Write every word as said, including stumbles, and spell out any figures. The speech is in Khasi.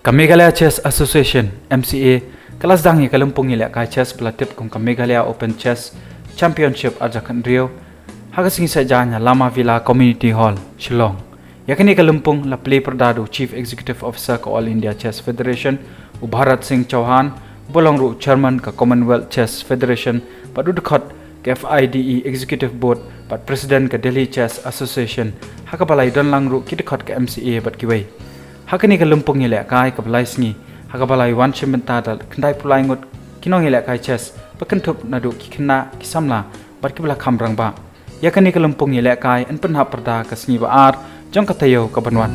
Ka Meghalaya Chess Association, M C A, ka la sdang ïa ka lympung ïalehkai chess ba la tip kum ka Meghalaya Open Chess Championship ar hajar khathynriew ha ka sngi Saitjaiñ ha Lama Villa Community Hall, Shillong. Ïa kane ka lympung la plie pyrda da u Chief Executive Officer ka All India Chess Federation, u Bharat Singh Chauhan, uba long ruh u Chairman ka Commonwealth Chess Federation, bad u dkhot ka F I D E Executive Board bad President ka Delhi Chess Association, ha kaba la ïadon lang ruh ki dkhot ka M C A bad kiwei. Ha kane ka lympung ïalehkai kaba lai sngi, ha kaba la wan shim bynta da khyndai phew lai ngut ki nongïalehkai chess, ba kynthup naduh ki khynnah, ki samla bad kiba la kham rangbah. Ïa kane ka lympung ïalehkai yn pynhap pyrda ka sngi ba ar jong ka taïew kaban wan.